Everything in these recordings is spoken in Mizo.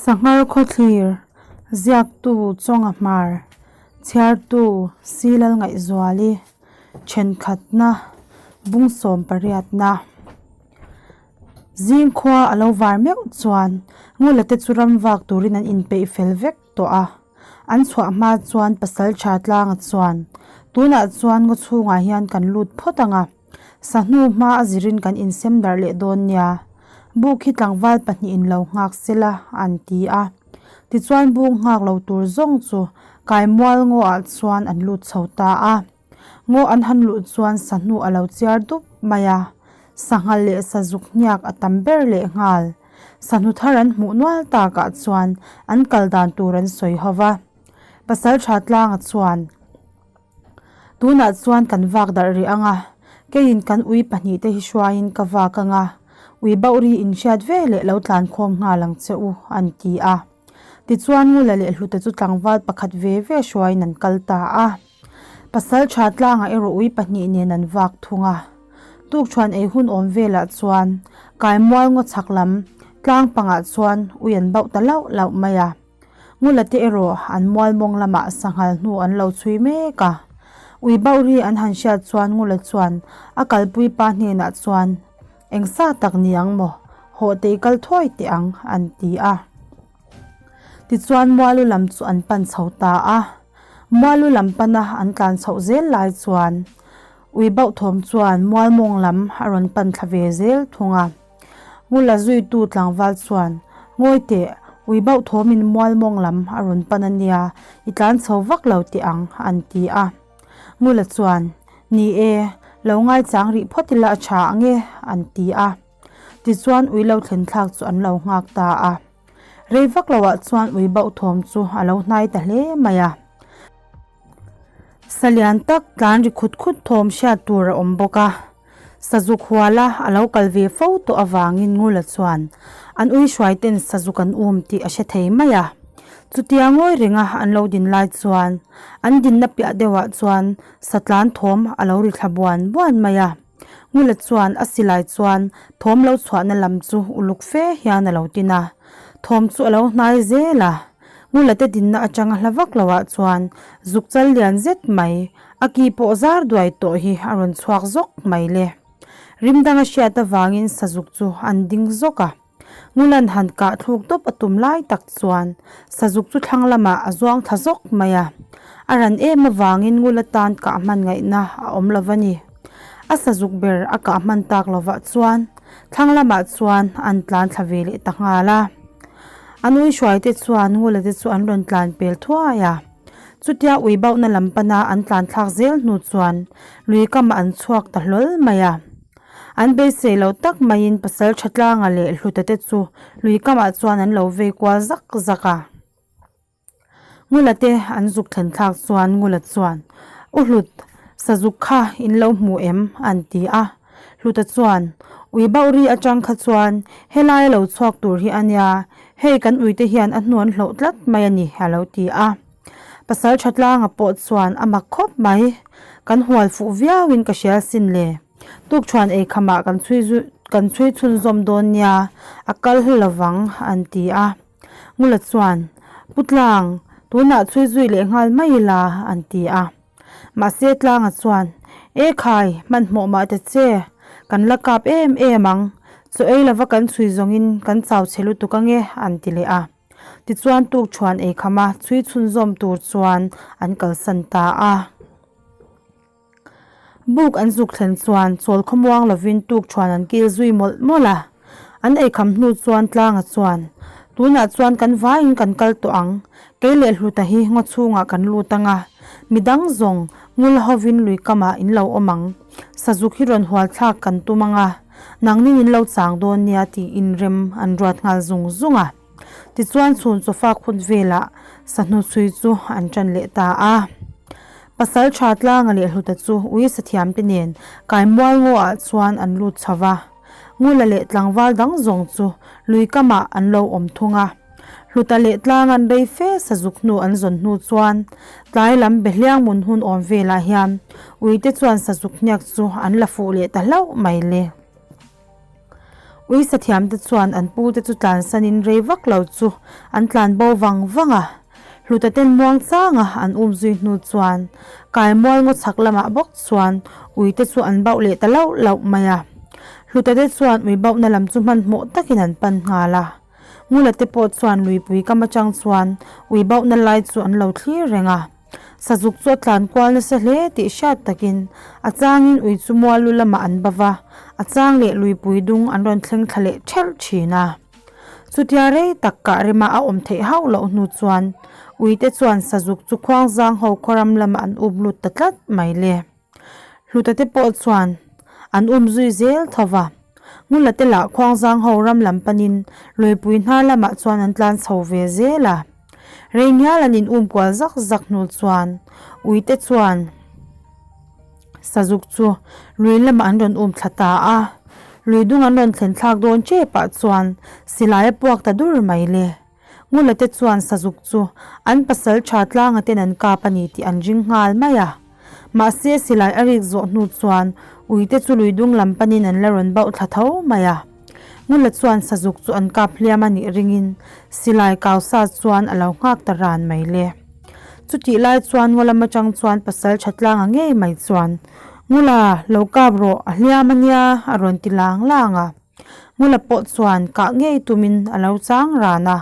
Sanghar khawthlir, Ziaktu Chawnga Hmar, Chhiartu Silal Ngaihzuali, Thenkhatna, Bungsawm pariatna. Zingkhua a lo var meuh chuan Ngula te chu ram vak turin an inpeih fel vek tawh a. An chhuah hma chuan pasal tha tlanga chuan, Tunah chuan ngaw chhungah hian kan lut phawt ang a. Sahnu hma a zirin kan insem darh leh dawn nia. Buk hi tlangval pahnihin lo nghak sela an ti a. Tichuan buk nghak lo tur zawng chu Kaimual ngawah chuan an lut chho ta a. Ngaw an han luh chuan sahnu a lo chiar dup mai a. Sanghal leh sazuk hniak a tam ber leh nghal. Sahnu thar an hmuh nual takah chuan an kal dan tur an sawi ho va. Pasal tha tlanga chuan. Tunah chuan kan vak darh rih ang a, keiin kan ui pahnihte hi hruaiin ka vak ang a, ui bauh ri inhriat ve leh lo tlankhawm nghal ang che u, an ti a. Tichuan Ngula leh Hlute chu tlangval pakhat ve ve hruaiin an kal ta a. Pasal tha tlangah erawh ui pahnih nen an vak thung a. Tukṭhuan ei hun awm velah chuan Kaimual ngaw chhak lam tlang pangah chuan ui an bauh ta lauh lauh mai a. Ngula te erawh an mual mawng lamah sanghal hnu an lo chhui mek a. Ui bauh ri an han hriat chuan Ngula chuan a kalpui pa hnenah chuan, Eng sa tak ni ang maw? Hawh tei kal thuai teh ang, an ti a. Tichuan mualu lam chu an pan chho ta a. Mualu lam pana an tlan chhoh zel lai chuan ui bauh thawm chuan mual mawng lam a rawn pan thla ve zel thung a. Ngula zuitu tlangval chuan, Ngawi teh, ui bauh thawmin mual mawng lam a rawn pan a nia, i tlan chho vak lo teh ang, an ti a. Ngula chuan, Ni e, lo ngaichang rih phawt ila a tha ang e, an ti a. Tichuan ui lo thlen thlak chu an lo nghak ta a. Rei vak loah chuan ui bauh thawm chu a lo hnai ta hle mai a. Salian tak tlan ri khut khut thawm hriat tur a awm bawk a. Sazuk huala a lo kal ve fo tawh avangin Ngula chuan an ui hruaiten sazuk an um tih a hre thei mai a. Chutia ngawi renga an lo din lai chuan an dinna piah deuhah chuan satlan thawm a lo ri thla buan buan mai a. Ngula chuan a silai chuan thawm lo chhuahna lam chu uluk fe hian a lo tin a. Thawm chu a lo hnai zel a. Ngula te dinna atanga hla vak loah chuan zuk chal lian zet mai A ki pawh zar duai tawh hi a rawn chhuak zawk mai le. Rim danga hriat avangin sazuk chu an ding zawk a. Ngulan han kah thluk tawp a tum lai tak chuan sazuk chu thlang lamah a zuang thla zawk mai a. A ran em avangin Ngula tan kah hman ngaihna a awm lo va ni. A sazuk ber a kah hman tak lovah chuan thlang lamah chuan an tlan thla ve leh ta nghal a. A nui hruaite chuan Ngula te chu an rawn tlan pel thuai a. Chutia ui bauhna lam pana an tlan thlak zel hnu chuan lui kamah an chhuak ta hlawl mai a. An beisei lo tak maiin pasal tha tlanga leh hluta te chu lui kamah chuan an lo vei kual zak zak a. Ngula te an zuk thlen thlak chuan Ngula chuan, U Hlut, sazuk kha in lo hmu em? an ti a. Hluta chuan, Ui bauh ri atang kha chuan helai a lo chhuak tur hi a nia, hei kan uite hian a hnuan hloh tlat mai a ni, a lo ti a. Pasal tha tlanga pawh chuan a mak khawp mai, kan hual fuh viauin ka hria sin le. Tukṭhuan ei khamah kan chhui kan chhui chhunzawm dawn nia, a kal hla lovang, an ti a. Ngula chuan, Pu Tlang, tunah chhui zui leh nghal mai ila, an ti a. Mahse tlanga chuan, E khai, hmanhmawh mah ta che, kan la kap em em ang, chaw ei lova kan chhui zawngin kan chau chhe lutuk ange, an ti leh a. Tichuan tukṭhuan ei khama chhui chhunzawm tur chuan an kalsan ta a. Buk an zuk thlen chuan chawl khawmuang lovin tukṭhuan an kil zui mawlh mawlh a. An eikham hnu chuan tlanga chuan, Tunah chuan kan vaiin kan kal tawh ang, kei leh Hluta hi ngaw chhungah kan lut ang a, midang zawng ngul hovin lui kamah in lo awm ang, sazuk hi rawn hual thlak kan tum ang a, nangnin in lo chang dawn nia tiin rem an ruat nghal zung zung a. Tichuan chhun chawfa khut velah sahnu chhui chu an ṭan leh ta a. Pasal ṭha tlanga leh Hluta chu ui sathiamte nen Kaimual ngawah chuan an lut chho va. Ngula leh tlangval dang zawng chu lui kamah an lo awm thung a. Hluta leh tlangan rei fe sazuk hnu an zawn hnu chuan tlai lam behliang mun hun awm velah hian uite chuan sazuk hniak chu an la fuh leh ta hlauh mai le. Uisathiamte chuan an pute chu tlansanin rei vak lo chu an tlan bo vang vang a. Hluta ten muang changa an um zui hnu chuan Kaimual ngaw chhak lamah bawk chuan uite chu an bauh leh ta lauh lauh mai a. Hluta te chuan ui bauhna lam chu hmanhmawh takin an pan nghal a. Ngula te pawh chuan luipui kam atang chuan ui bauhna lai chu an lo thlir reng a. Sazuk chu a tlan kual nasa hle tih hriat takin a changin ui chu mual lu lamah an ba va, a chang leh luipui dung an rawn thleng thla leh thelh thin a. Chutia rei tak kah rema a awm theih hauh loh hnu chuan uite chuan sazuk chu khuangzang ho khawram lamah an up lut ta tlat mai le. Hluta te pawh chuan an um zui zel tho va, Ngula te lah khuangzang ho ram lam panin luipui hnar lamah chuan an tlan chho ve zel a. Rei ngial an in um kual zak zak hnu chuan uite chuan Sazuk chu lui lamah an rawn um thla ta a, lui dung an rawn thlen thlak dawn tep ah chuan silai a puak ta dur mai le. Ngula te chuan Sazuk chu an pasal tha tlanga ten an kap a ni tih an ring nghal mai a. Mahse silai a rik zawh hnu chuan uite chu lui dung lam panin an la rawn bauh thla tho mai a. Ngula chuan Sazuk chu an kap hliam a nih ringin silai kau sa chuan a lo nghak ta ran mai le. Chutih lai chuan ngaw lam atang chuan pasal tha tlanga ngei mai chuan, Ngula, lo kap rawh, a hliam a nia, a rawn ti lang lang a. Ngula pawh chuan kah ngei tumin a lo chang ran a.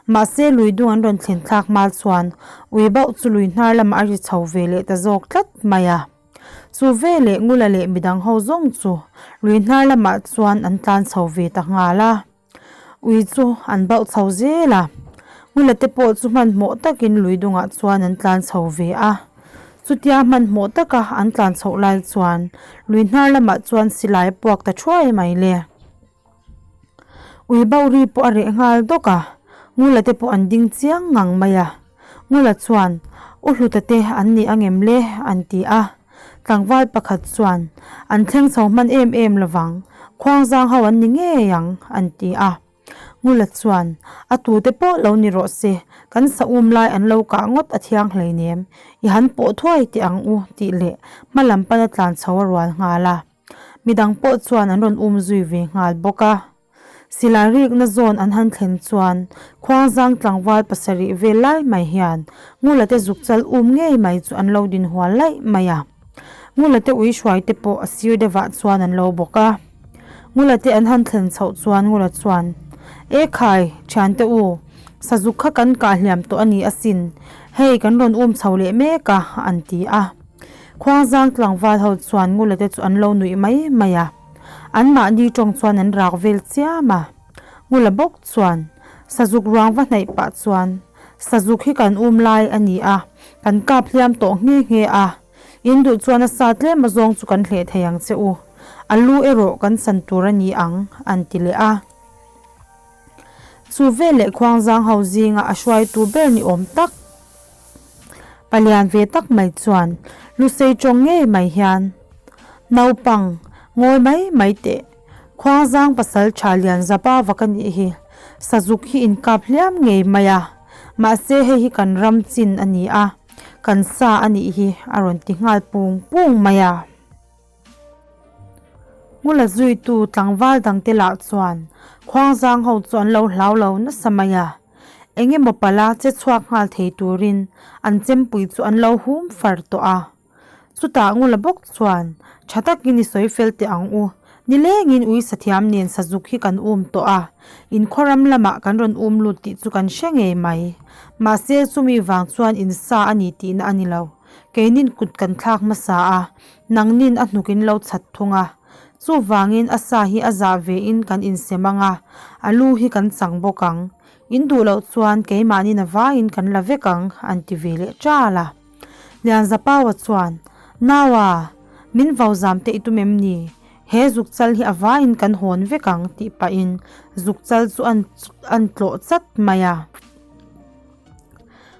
Mahse lui dung an rawn thlen thlak hma chuan ui bauh chu lui hnar lamah a ri chho ve leh ta zawk tlat mai a. Chu veleh Ngula leh midang ho zawng chu lui hnar lamah chuan an tlan chho ve ta nghal a. Ui chu an bauh chho zel a, Ngula te pawh chu hmanhmawh takin lui dungah chuan an tlan chho ve a. Chutia hmanhmawh taka an tlan chhoh lai chuan lui hnar lamah chuan silai a puak ta thuai mai le. Ui bauh ri pawh a reh nghal dawk a, Ngula te pawh an ding chiang ngang mai a. Ngula chuan, U Hluta te an ni angem le? an ti a. Tlangval pakhat chuan, An thleng chho hman em em lovang, khuangzang ho an ni ngei ang, an ti a. Ngula chuan, A tute pawh lo ni rawh se, kan sa um lai an lo kah ngawt a thiang hleinem, i han pawh thuai teh ang u, tih leh hma lam pana tlan chho a rual nghal a. Midang pawh chuan an rawn um zui ve nghal bawk a. Silai rikna zawn an han thlen chuan Khuangzang tlangval pasarih vel lai mai hian Ngula te zuk chal um ngei mai chu an lo din hual laih mai a. Ngula te ui hruai te pawh a sir deuhah chuan an lo bawk a. Ngula te an han thlen chhoh chuan Ngula chuan, E khai, thiante u, sazuk kha kan kah hliam tawh a ni asin, hei kan rawn um chho leh mek a, an ti a. Khuangzang tlangval ho chuan Ngula te chu an lo nuih mai mai a. Anmahni tawng chuan an rak vel chiam a. Ngula bawk chuan Sazuk ruang va hnaih pah chuan, Sazuk hi kan um lai a ni a, kan kap hliam tawh nghe nghe a. In duh chuan a sa tlem azawng chu kan hleh thei ang che u. A lu erawh kan san tur a ni ang, an ti leh a. Chu veleh Khuangzang ho zinga a hruaitu ber ni awm tak Palian ve tak mai chuan Lusei tawng ngei mai hian, Naupang, ngawi mai mai teh. Khuangzang pasal tha lian zapa vak a nih hi. Sazuk hi inkap hliam ngei mai a. Mahse hei hi kan ram chin a ni a, kan sa a nih hi a rawn ti nghal pung pung mai a. Ngula zuitu tlangval dangte lah chuan Khuangzang ho chu an lo hlau lo nasa mai a. Eng emaw pala che chhuak nghal thei turin an chempui chu an lo hum far tawh a. Chutah Ngula bawk chuan tha takin i sawi fel teh ang u. Nilengin ui sathiam nen sazuk hi kan um tawh a, inkhawram lamah kan rawn um lut tih chu kan hre ngei mai. Mahse chumi vang chuan in sa a ni tihna a ni lo. Keinin kut kan thlak hmasa a, Nangnin a hnuk in lo chhat thung a, chuvangin a sa hi a zah ve in kan insem ang a, a lu hi kan chang bawk ang. In duh loh chuan keimahnin a vaiin kan la vek ang, an ti ve leh ṭal a. Lianzapaua chuan, Naua, min vau zam te i tum em ni? He zukchal hi a vaiin kan hawn vek ang, tih pahin zukchal chu an tlawh chat mai a.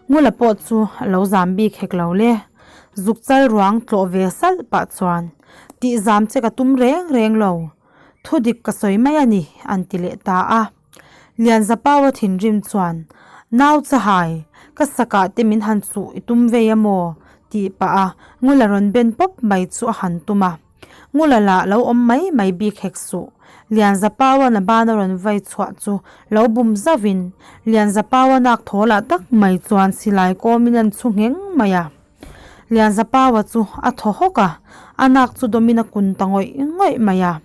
Ngula pawh chu a lo zam bik hek lo le. Zuk chal ruang tlawh ve salh pah chuan, Tih zam che ka tum reng reng lo. Thu dik ka sawi mai a ni, an ti leh ta a. Lianzapaua thinrim chuan, Nau chahai, ka sakah te min han chuh i tum vei a maw? tih pah a Ngula rawn ben pawp mai chu a han tum a. Ngula lah lo awm mai mai bik hek suh. Lianzapauan a ban a rawn vai chhuah chu lo bum zauhin Lianzapaua nak thaw lah tak mai chuan silai kawmin an chhu ngheng mai a. Lianzapaua chu a thaw hawk a, a nak chu dawmin a kun ta ngawih ngawih mai a.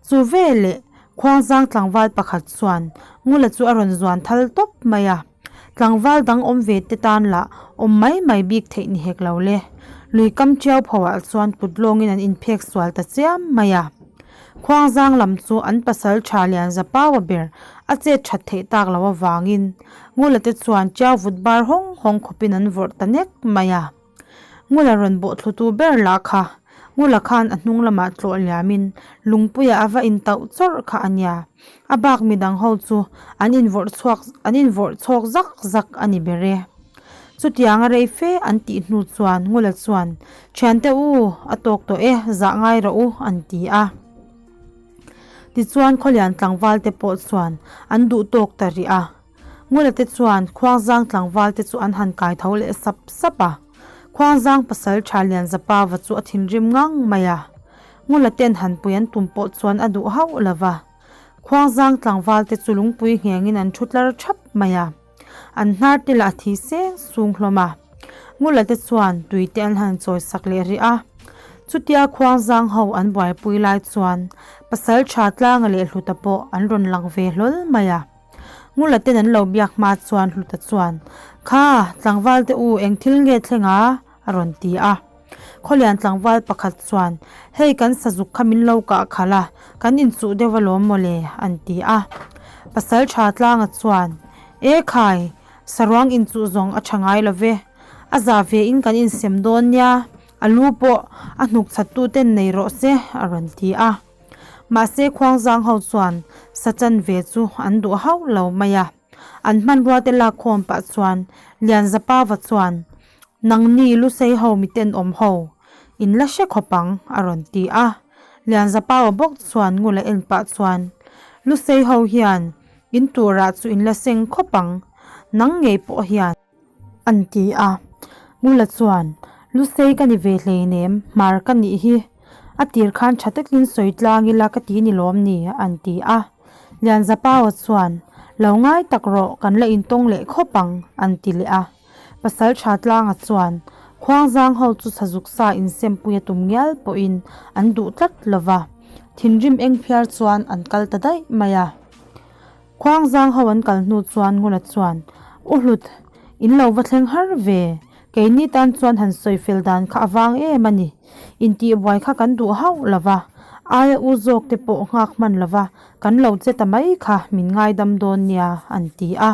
Chu veleh Khuangzang tlangval pakhat chuan Ngula chu a rawn zuan thal tawp mai a. Tlangval dang awm ve te tan lah awm mai mai bik theih ni hek lo le. Lui kam tiau pho ah chuan kut lawngin an inphek sual ta chiam mai a. Khuangzang lam chu an pasal tha lian za paua ber a chet that theih tak loh avangin Ngula te chuan tiau vut bar hawng hawng khawpin an vawrh ta nek mai a. Ngula rawn bawh thlutu ber lah kha Ngula khan a hnung lamah tlawh liamin lungpuiah a va intauh chawrh kha a nia. A bak midang ho chu an invawrh chhuak an invawrh chhawk zak zak a ni ber e. Chutianga rei fe an tih hnu chuan Ngula chuan, Thiante u, a tawk tawh e, zah ngai rawh u, an ti a. Tichuan Khawlian tlangval te pawh chuan an duh tawk ta rih a. Ngula te chuan Khuangzang tlangval te chu an han kai tho leh sap sap a. Khuangzang pasal tha Lianzapava chu a thinrim ngang mai a. Ngula ten han pui an tum pawh chuan a duh hauh lo va. Khuangzang tlangval te chu lungpui nghengin an thu tlar thap mai a. An hnar te lah a thi seng sung hlawm a. Ngula te chuan tui te an han chawi sak leh rih a. Chutia Khuangzang ho an buaipui lai chuan pasal tha Tlanga leh Hluta pawh an rawn lang ve hlawl mai a. Ngula ten an lo biak hma chuan Hluta chuan, Kha, tlangval te u, eng thil nge thleng a? a rawn ti a. Khawlian tlangval pakhat chuan, Hei kan sazuk kha min lo kah khalh a, kan inchuh deuh alawm mawle, an ti a. Pasal tha tlanga chuan, E khai, saruang inchuh zawng a tha ngai lo ve, a za ve in kan insem dawn nia, a lu pawh a hnuk chhat tu ten nei rawh se, a rawn ti a. Mahse Khuangzang ho chuan sa chanve chu an duh hauh lo mai a. An hmanrua te lak khawm pah chuan Lianzapava chuan, Nangni Lusei ho miten awm ho, in la hre khawp ang, a rawn ti a. Lianzapava bawk chuan ngula en pah chuan, Lusei ho hian in turah chu in la seng khawp ang, nang ngei pawh hian. An ti a. Ngula chuan, Lusei ka ni ve hleinem, hmar ka nih hi. A tir khan tha takin sawi tlang ila ka ti ni lawm ni, an ti a. Lianzapaua chuan, Lo ngai tak rawh, kan la intawng leh khawp ang, an ti leh a. Pasal tha tlanga chuan, Khuangzang ho chu sazuk sa insempui a tum ngial pawhin an duh tlat lo va, thinrim eng phiar chuan an kal ta daih mai a. Khuangzang ho an kal hnu chuan Ngula chuan, U Hlut, in lo va thleng har ve. Keini tan chuan han sawi fel dan kha a vang em a ni. Intihbuai kha kan duh hauh lo va, aia u zawk te pawh nghak hman lo va, kan lo che ta mai kha min ngaidam dawn nia, an ti a.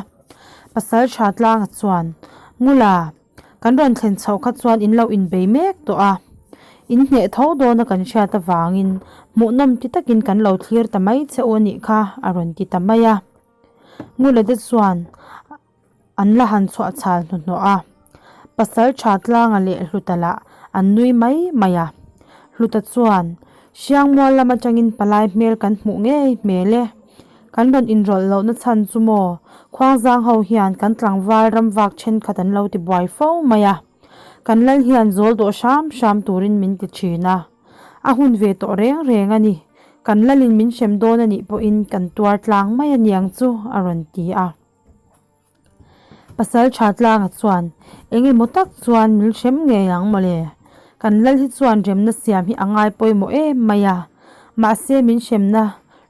Pasal tha tlanga chuan, Ngula, Kan rawn thlen chhoh kha chuan in lo inbei mek tawh a, in hneh tho dawna kan hriat avangin hmuhnawm ti takin kan lo thlir ta mai che u a nih kha a rawn ti ta mai a. Ngula te chuan an la han chhuah chhal hnuhnawh a, pasal tha tlanga leh Hluta lah an nui mai mai a. Hluta chuan Hriangmual lam atangin palai hmel kan hmuh ngei hmel e. Kan rawn inrawlh lohna chhan chu maw, Khuangzang ho hian kan tlangval ram vak thenkhat an lo ti buai fo mai a. Kan lal hian zawl dawh hram hram turin min ti thin a. A hun ve tawh reng reng a ni. Kan lalin min hrem dawn a nih pawhin kan tuar tlang mai a niang chu, a rawn ti a. Pasal tha tlanga chuan eng emaw tak chuan min hrem ngei ang mawle. Kan lal hi chuan remna siam hi a ngai pawimawh em mai a, mahse min hremna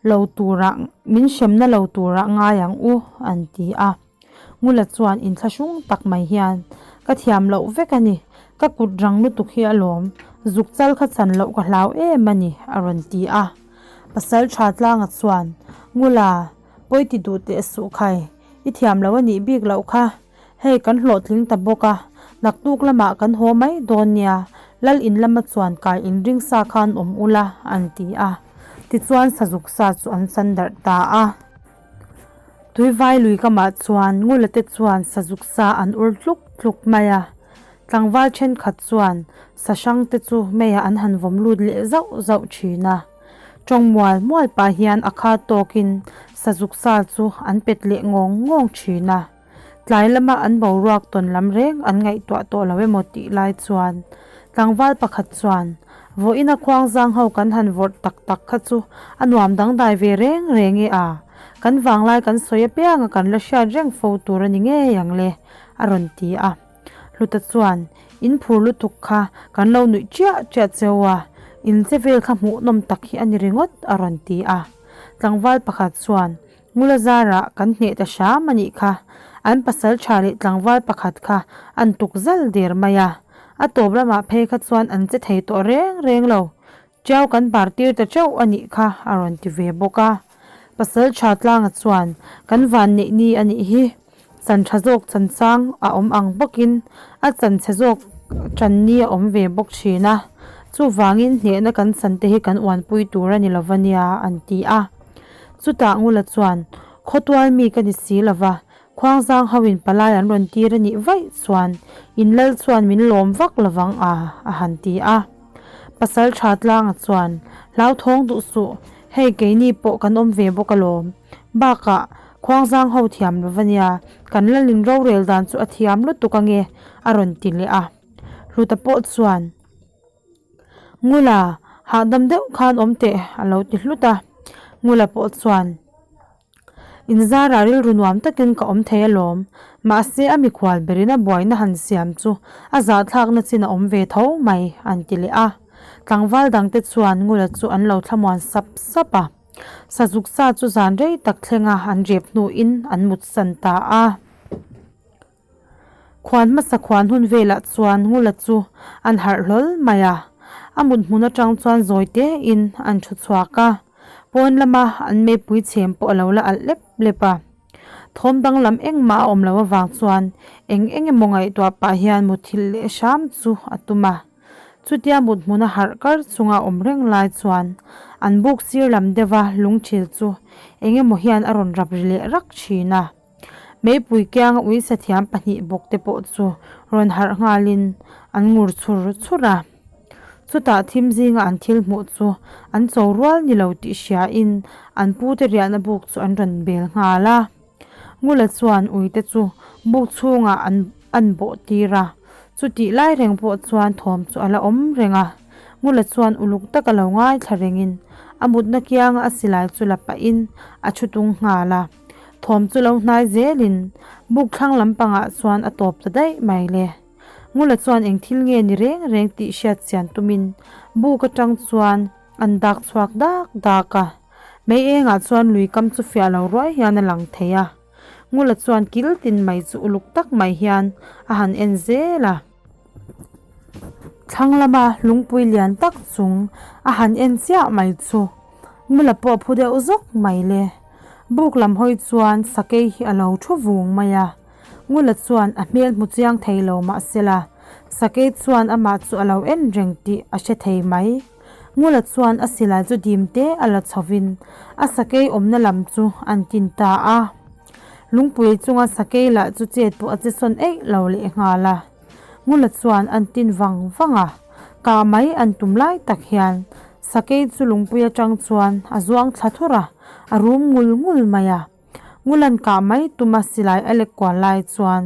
lo turah min hremna lo turah ngai ang u an ti a. Ngula chuan inthlahrung tak mai hian ka thiam loh vek a ni, ka kut rang lutuk hi alawm, zuk chal kha chan loh ka hlau em a ni a rawn ti a. Pasal tha tlanga chuan Ngula Pawi ti duh teh suh khai, i thiam lo a nih bik loh kha. Hei kan hlawhtling ta bawk a, naktuk lamah kan haw mai dawn nia, lal in lama chuan kai inring sa khan awm ula, an ti a. Tichuan sazuk sa chu an chan darh ta a. Tuivai lui kamah chuan Ngula te chuan sazuk sa an ur tluk tluk mai a. Tlangval thenkhat chuan sa hrang te chu meiah an han vawm lut leh zauh zauh thin a. Tawng mual mual pah hian a kha tawkin sazuk sa chu an pet leh ngawng ngawng thin a. Tlai lama an boruak tawn lam reng an ngaihtuah tawh lo emaw tih lai chuan tlangval pakhat chuan. Vawiina khuangzang ho kan han vawrh tak tak kha chu a nuam dangdai ve reng reng e a, kan vanglai kan sawi apianga kan la hriat reng fo tur a ni ngei ang le, a rawn ti a. Hluta chuan, In phur lutuk kha kan lo nuih chiah chiah cheu a, in che vel kha hmuhnawm tak hi a ni ringawt, a rawn ti a. Tlangval pakhat chuan, Ngula zarah kan hneh ta hram a nih kha, an pasal tha leh tlangval pakhat kha an tuk zal der mai a, a tawp lamah phei kha chuan an che thei tawh reng reng lo, Tiau kan bar tir ta teuh a nih kha a rawn ti ve bawk a. Pasal tha tlanga chuan kan van neih ni a nih hi, chan tha zawk chan chang a awm ang bawkin a chan chhe zawk tan ni a awm ve bawk thin a, chuvangin hnehna kan chan te hi kan uanpui tur a ni lo va nia an ti a. Chutah Ngula chuan, Khawtual mi ka ni si lo va, Khuangzang hoin palai an rawn tir a nih vaih chuan in lal chuan min lawm vak lo vang a, a han ti a. Pasal tha tlanga chuan, Hlauthawng duh suh, hei keini pawh kan awm ve bawk alawm. Bakah, Khuangzang ho thiam lo va nia, kan lalin rorel dan chu a thiam lutuk ange, a rawn ti leh a. Hluta pawh chuan. Ngula, hahdam deuh khan awm teh, a lo ti hlut a. Ngula pawh chuan, Inzarah rilru nuam takin ka awm thei alawm. Mahse, a mikhual berin a buaina han siam chu a zahthlakna chin a awm ve tho mai, an ti leh a. Tlangval dangte chuan Ngula chu an lo thlamuan sap sap a. Sazuk sa chu zan rei tak thlenga an rep hnuin an mutsan ta a. Khuan hmasa khuan hun velah chuan Ngula chu an harh hlawl mai a, a mut hmun atang chuan zawi tein an thu chhuak a, pawn lama an meipui chhem pawh a lo la alh lep lep a. Thawm danglam engmah a awm loh avang chuan eng eng emaw ngaihtuah pah hian muthilh leh hram chu a tum a. Chutia mut hmuna harh kar chunga awm reng lai chuan an buk sir lam deuha lungthil chu eng emaw hian a rawn rap ri leh rak thin a. Meipui kianga uisa thiam pahnih bawk te pawh chu rawn harh nghalin an ngur chhur chhur a. Chutah thim zinga an thil hmuh chu an cho rual ni lo tih hriain an pute riahna buk chu an rawn bel nghal a. Ngula chuan uite chu buk chhungah an an bawh tir a. Chutih lai reng pawh chuan thawm chu a la awm reng a. Ngula chuan uluk taka lo ngaithla rengin a mutna kianga a silai chu la pahin a thu tung nghal a. Thawm chu lo hnai zelin buk thlang lampangah chuan a tawp ta daih mai le. Ngula chuan eng thil nge ni reng reng tih hriat chian tumin buk atang chuan an dak chhuak dak dak a. Mei engah chuan lui kam chu fiah lo ruai hian a lang thei a. Ngula chuan kil tin mai chu uluk tak mai hian a han en zel a. Thlang lama lungpui lian tak chung a han en chiah mai chu Ngula pawh phu deuh zawk mai le. Buk lam hawi chuan sakei hi a lo thu vung mai a. Ngula chuan a hmel hmu chiang thei lo mahsela sakei chuan amah chu a lo en reng tih a hre thei mai. Ngula chuan a silai chu dim te a la chhovin a sakei awmna lam chu an tin ta a. Lungpui chunga sakei lah chu chet pawh a che sawn eih lo lehnghal a. Ngula chuan an tin vang vang a, kah mai an tum lai tak hian sakei chu lungpui atang chuan a zuang thla thur a, a rum ngul ngul mai a. Ngula'n kah mai tuma silai a lek kual lai chuan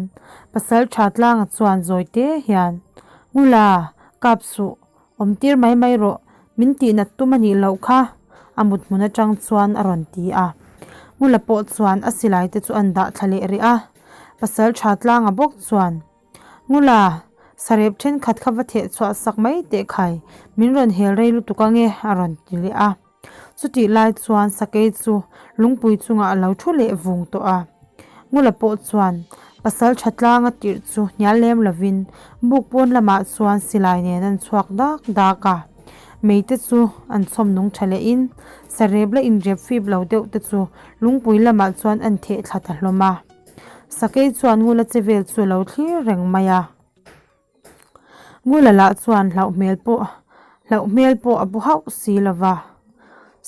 pasal tha tlanga chuan zawi te hian, Ngula, kap suh, awm tir mai mai rawh, min tihnat tum a nih loh kha, a mut hmun atang chuan a rawn ti a. Ngula pawh chuan a silai te chu an dah thla leh rih a. Pasal tha tlanga bawk chuan, Ngula, sarep thenkhat kha va theh chhuah sak mai teh khai, min rawn hel rei lutuk ange, a rawn ti leh a. Chutih lai chuan sakei chu lungpui chungah a lo thu leh vung tawh a. Ngula pawh chuan pasal tha tlanga tirh chu hnial lem lovin buk pawn lamah chuan silai nen an chhuak dak dak a. Mei te chu an chhawm nung tha lehin sarep la inrep fip lo deuh te chu lungpui lamah chuan an theh thla ta hlawm a. Sakei chuan Ngula che vel chu a lo thlir reng mai a. Ngula lah chuan hlauh hmel pawh hlauh hmel pawh a bu hauh si lo va.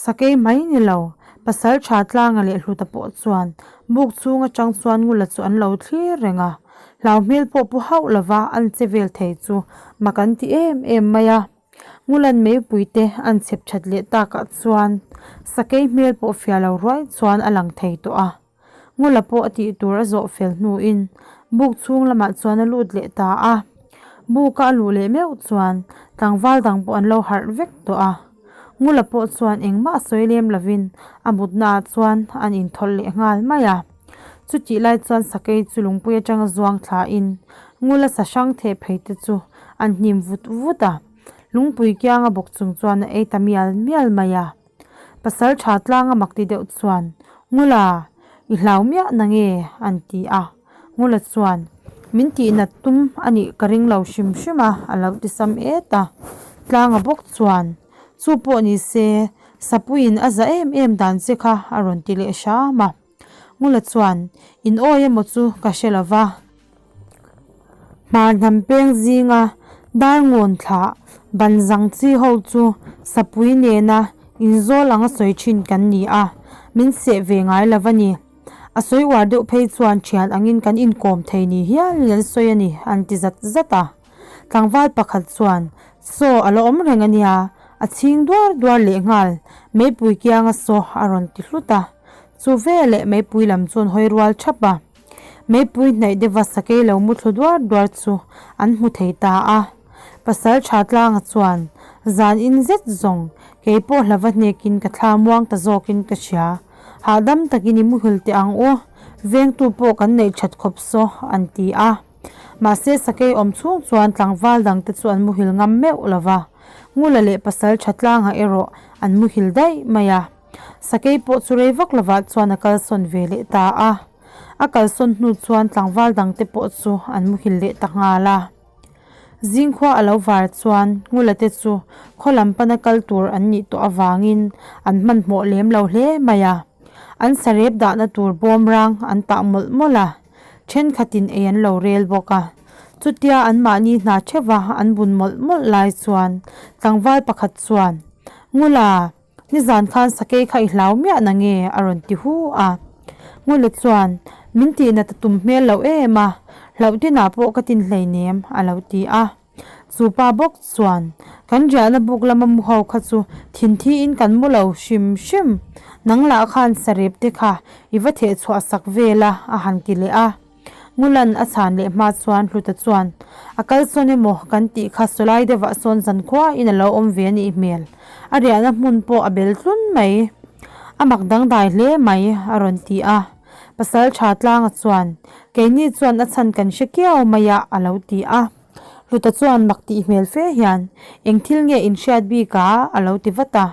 Sakei mai ni lo, pasal tha tlanga leh hluta pawh chuan buk chhung atang chuan Ngula chu an lo thlir reng a. Hlau hmel pawh pu hauh lo va an che vel thei chu mak an ti em em mai a. Ngulan meipui te an chhep that leh takah chuan sakei hmel pawh fiah lo ruai chuan a lang thei tawh a. Ngula pawh a tih tur a zawh fel hnuin buk chhung lamah chuan a lut leh ta a. Buka a luh leh meuh chuan tlangval dang pawh an lo harh vek tawh a. Ngula pawh chuan engmah a sawi lem lovin a mutna ah chuan an inthawlh leh nghal mai a. Chutih lai chuan sakei chu lungpui atanga zuang thla in Ngula sa hrang theh phei te chu an hnim vut vut a. Lungpui kianga bawk chung chuan a ei ta mial mial mai a. Pasal tha tlanga mak ti deuh chuan, Ngula, i hlau miah na nge? an ti a. Ngula chuan, Min tihnat tum a nih ka ring lo hrim hrim a, a lo ti sam et a. Tlanga bawk chuan, Chu pawh ni se, Sapuiin a za em em dan che kha a rawn ti leh hram a. Ngula chuan, In awi emaw chu ka hre lo va. Hmar hnam peng zinga dar ngawn thlah ban zang chi ho chu sapui nena inzawl anga sawi thin kan ni a, min seh ve ngai lo a ni. A sawi uar deuh phei chuan thian angin kan inkawm thei ni hialin an sawi a ni, an ti zat zat a. Tlangval pakhat chuan, Saw a la awm reng a nia, a chhing duar duar leh nghal, meipui kianga saw a rawn ti hlut a. Chu veleh meipui lam chu an hawi rual thap a. Meipui hnaih deuha sakei lo mu thlu duar duar chu an hmu thei ta a. Pasal tha tlanga chuan, Zan in zet zawng, kei pawh hlava hnekin ka thla muang ta zawkin ka hria. Hahdam takin i muhil teh ang u, vengtu pawh kan neih that khawp saw, an ti a. Mahse sakei awm chhung chuan tlangval dangte chu an muhil ngam meuh lo va. Ngula leh pasal tha tlanga erawh an muhil daih mai a. Sakei pawh chu rei vak lovah chuan a kalsawn ve leh ta a. A kalsawn hnu chuan tlangval dangte pawh chu an muhil leh ta nghal a. Zingkhua a lo var chuan Ngula te chu khaw lam pana kal tur an nih tawh avangin an hmanhmawh lem lo hle mai a. An sarep dahna tur bawmrang an tah mawlh mawlh a, thenkhatin ei an lo rel bawk a. Chutia anmahni hna theuha an bun mawlh mawlh lai chuan tlangval pakhat chuan, Ngula, Nizan khan sakei kha i hlau miah na nge? a rawn ti hu a. Ngula chuan, Min tihna ta tum hmel lo em a, hlauh tinah pawh ka tin hleinem, a lo ti a. Chu pa bawk chuan, Kan riahna buk lama mu ho kha chu thinthi in kan mu lo hrim hrim, nang lah khan sarep te kha i va theh chhuah sak vel a, a han ti leh a. Ngulan a chhan leh hma chuan Hluta chuan, A kal sawn emaw kan tih kha sawlai deuhah sawn zankhua in a lo awm ve a nih hmel. A riahna hmun pawh a bel tlun mai. A mak dangdai hle mai, a rawn ti a. Pasal tha tlanga chuan, Keini chuan a chhan kan hre kiau mai a, a lo ti a. Hluta chuan mak tih hmel fe hian, Eng thil nge in hriat bik a? a lo ti vat a.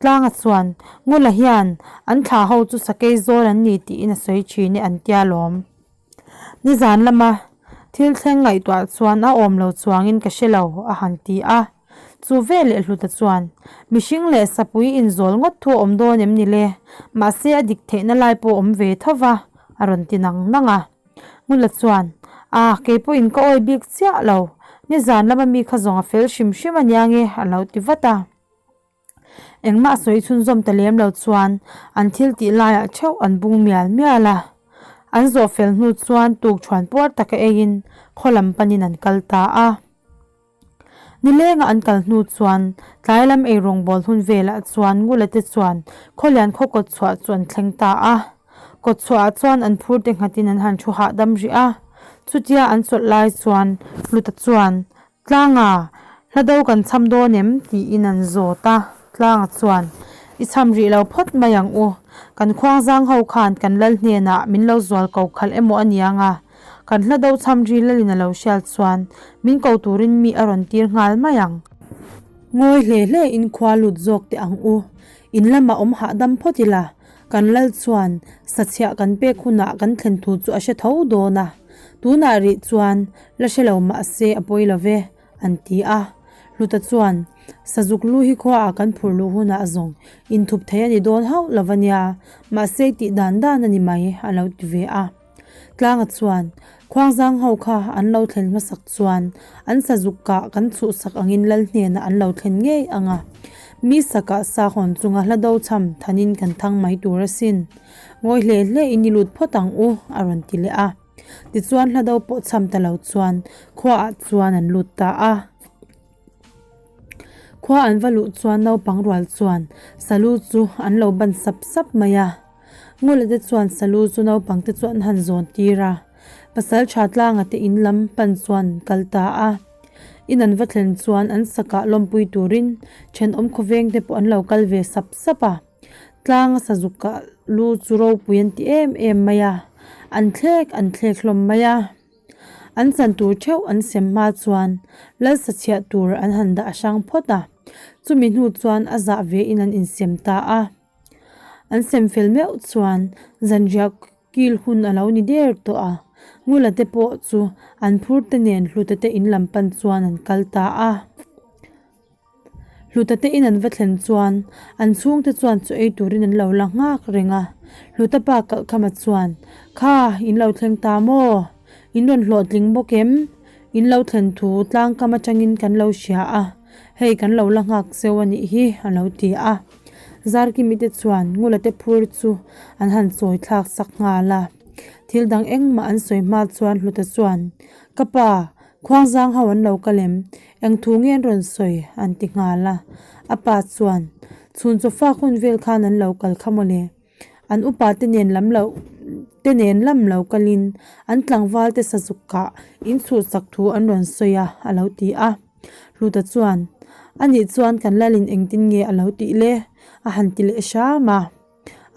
Tlanga chuan, Ngula hian an thlah ho chu sakei zawl an ni tiin a sawi thin e an tia lawm. Nizan lama thil thleng ngaihtuah chuan a awm lo chuangin ka hre lo a han ti a. Chu veleh Hluta chuan, Mihring leh sapui inzawl ngawt thu a awm dawn em ni le? Mahse a dik theihna lai pawh a awm ve tho va a rawn ti nang nang a. Ngula chuan, A, kei pawhin ka awi bik chiah lo. Nizan lama mi kha zawng a fel hrim hrim a nia nge a lo ti vat a. Engmah sawi chhunzawm ta lem lo chuan an thil tih laiah theuh an bung mial mial a. An zawh fel hnu chuan tukṭhuan puar taka eiin khaw lam panin an kal ta a. Nilenga an kal hnu chuan tlai lam ei rawngbâwl hun velah chuan Ngula te chuan Khawlian khaw kawtchhuah chu an thleng ta a. Kawtchhuahah chuan an phur te nghatin an han thu hahdam rih a. Chutia an chawlh lai chuan Hluta chuan Tlanga, hla do kan cham dawn em? tiin an zawt a. Tlanga chuan, I cham rih lo phawt mai ang u. Kan khuangzang ho khan kan lal hnenah min lo zual ko khalh emaw a niang a. Kan hla do cham ri lalin a lo hriat chuan min ko turin mi a rawn tir nghal mai ang. Ngawi hle hle in khua lut zawk teh ang u. In lamah awm hahdam phawt ila, kan lal chuan sachhiah kan pek hunah kan thlen thu chu a hre tho dawn a. Tunah rih chuan la hre lo mahse a pawi lo ve, an ti a. Hluta chuan, Sazuk lu hi khuaah kan phur luh hunah zawng inthup thei a ni dawn hauh lo va nia, mahse i tih dan dan a ni mai, a lo ti ve a. Tlanga chuan, Khuangzang ho kha an lo thlen hmasak chuan an sazuk kah kan chhuhsak angin lal hnenah an lo thlen ngei ang a. Mi sakah sa hawn chunga hla do cham thanin kan thang mai tur asin. Ngawi hle hle in i lut phawt ang u, a rawn ti leh a. Tichuan hla do pawh cham ta lo chuan khuaah chuan an lut ta a. Khua an va luh chuan naupang rual chuan salu chu an lo ban sap sap mai a. Ngula te chuan salu chu naupang te chu an han zawn tir a. Pasal tha tlanga te in lam pan chuan kal ta a. In an va thlen chuan an sakah lawmpui turin thenawm khawveng te pawh an lo kal ve sap sap a. Tlanga sazuk kah lu chu ropui an ti em em mai a, an thlek an thlek hlawm mai a. An chan tur theuh an sem hma chuan lal sachhiah tur an han dah hrang phawt a, chumi hnu chuan a zah ve in an insem ta a. An sem fel meuh chuan zanriah kil hun a lo ni der tawh a, Ngula te pawh chu an phur te nen Hluta te in lam pan chuan an kal ta a. Hluta te in an va thlen chuan an chhungte chuan chaw ei turin an lo la nghak reng a, Hluta pa kalhkhama chuan, Kha, in lo thleng ta maw? In rawn hlawhtling bawk em? In lo thlen thu tlangkam atangin kan lo hria a, hei kan lo la nghak cheu a nih hi, a lo ti a. Zarkimi te chuan Ngula te phur chu an han chawi thlak sak nghal a. Thil dang engmah an sawi hma chuan Hluta chuan, Ka pa, Khuangzang ho an lo kal em? Eng thu nge an rawn sawi? an ti nghal a. A pa chuan, Chhun chaw fak hun vel khan an lo kal kha mawle. An upa te nen lam loh te nen lam lo kalin an tlangval te sazuk kah in chhuhsak thu an rawn sawi a, a lo ti a. Hluta chuan, A nih chuan kan lalin engtin nge a lo tih le? a han ti leh hram a.